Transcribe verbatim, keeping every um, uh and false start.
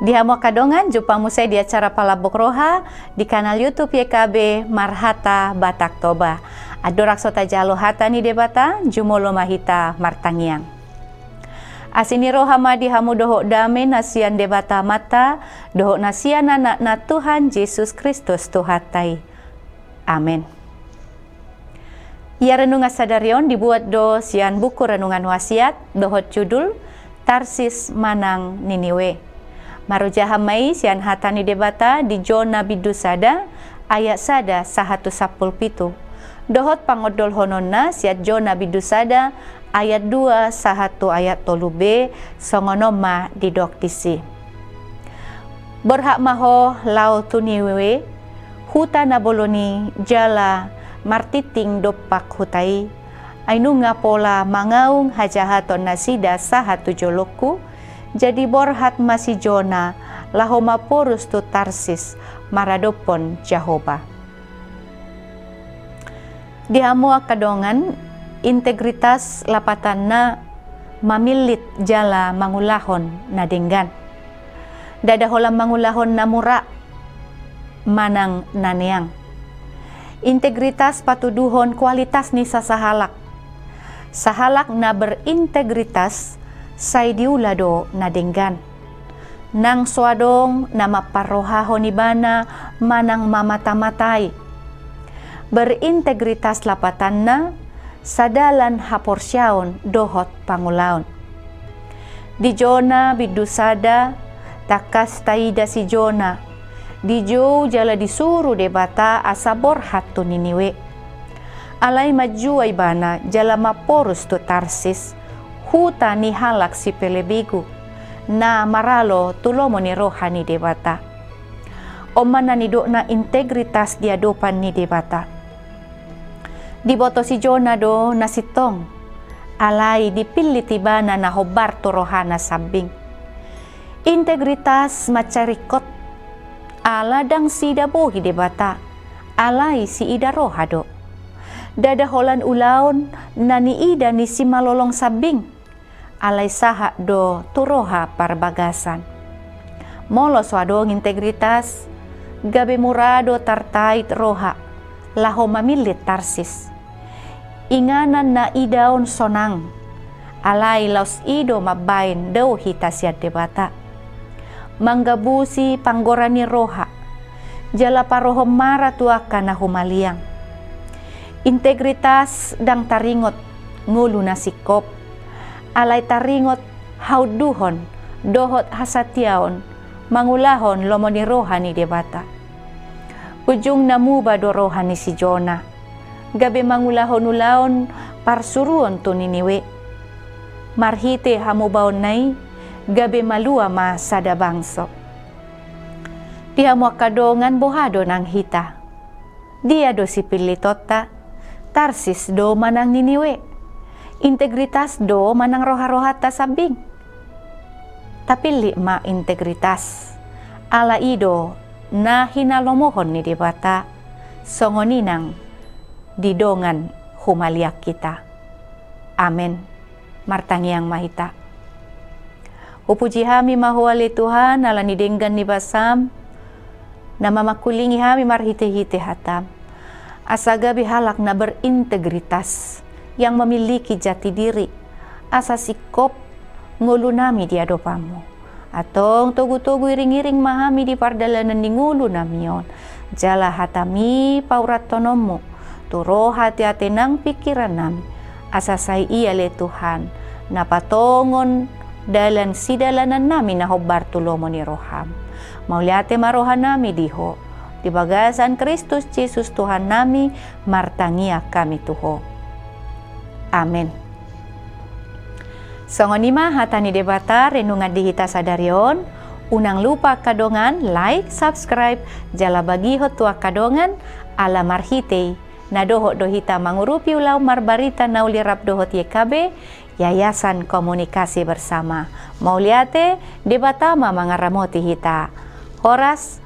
Di hamu angka dongan, jumpa muse di acara Palambok Roha di kanal YouTube Y K B Marhata Batak Toba. Andorang so tajalo hata ni Debata, jumolo ma hita martangiang. Asi ni roha ma di hamu dohot dame na sian Debata Amanta, dohot na sian Anakna Tuhan Jesus Kristus Tuhanta i. Amen. Ia renungan sadari on dibuat do sian buku Renungan Wasiat dohot judul Tarsis manang Niniwe. Marojahan ma i sian hata ni Debata di Jona bindu sada ayat sada sahat tu sampulu pitu. Dohot pangondolhononna sian Jona bindu sada ayat dua sahat tu ayat tolu be, songon on ma didok disi. Borhat ma ho laho tu Niniwe, huta na bolon i jala martingting dompak huta i. Ai nunga pola mangaung hajahaton nasida sahat tu jolongku, jadi borhat ma si Jona laho mamporus tu Tarsis maradophon Jahowa. Di hamu angka dongan, integritas lapatanna mamillit jala mangulahon na denggan. Ndada holan mangulahon na mura manang na neang. Integritas patuduhon kualitas ni sasahalak. Sahalak na berintegritas sai diula do na denggan. Nang so adong na mamparrohahon ibana manang mamata-matai. Berintegritas lapatanna, sadalan haporseaon dohot pangulaon. Di Jona bindu sada, tangkas taida si Jona dijou jala disuru Debata asa borhat tu Niniwe. Alai manjua ibana jala mamporus tu Tarsis, huta ni halak sipelebegu, na maralo tu lomo ni roha ni Debata. On ma na nidokna integritas di adopan ni Debata. Diboto si Jona do na sintong, alai dipillit ibana na hombar tu rohana sambing. Integritas mansai ringkot, ala ndang siida bohi Debata, alai siida roha do. Ndada holan ulaon na niida ni simalolong sambing, alai sahat do tu roha parbagasan. Molo so adong integritas, gabe mura do tartait roha laho mamillit Tarsis. Inganan na idaon sonang, alai laos i do mambaen dao hita sian Debata. Manggabusi panggora ni roha, jala parohon mara tu angka na humaliang. Integritas ndang taringot ngolu na singkop, alai taringot haunduhon dohot hasatiaon mangulahon lomo ni roha ni Debata. Ujungna muba do roha ni si Jona, gabe mangulahon ulaon parsuruon tu Niniwe. Marhite hamubaonna i, gabe malua ma sada bangso. Di hamu angka dongan, boha do nang hita? Dia do sipillitonta? Tarsis do manang Niniwe? Integritas do manang roha-rohanta sambing? Tapillit ma integritas, ala i do na hinalomohon ni Debata, songon i nang di dongan humaliang hita. Amen. Martangiang ma hita. Hupuji hami ma Ho ale Tuhan, ala ni denggan ni basam, na mamangkulingi hami marhite-hite hatam. Asa gabe halak na berintegritas, yang memiliki jati diri, asa singkop ngolunami di adopanmu. Antong togu-togu iring-iring ma hami di pardalanan ni ngolunami on. Jala hatami paurattononmu tu roha, ate-ate nang pingkirannami. Asa sai i ale Tuhan, na patongon dalan sidalanannami na hombar tu lomo ni roham. Mauliate ma rohanami di Ho. Di bagasan Kristus Jesus Tuhannami, martangiang hami tu Ho. Amen. Songon i ma hata ni Debata renungan di hita sadari on. Unang lupa angka dongan, like, subscribe, jala bagihon tu angka dongan, ala marhite i na dohot do hita mangurupi ulaon marbarita na uli rap dohot Y K B, Yayasan Komunikasi Bersama. Mauliate, Debata ma mangaramoti hita. Horas,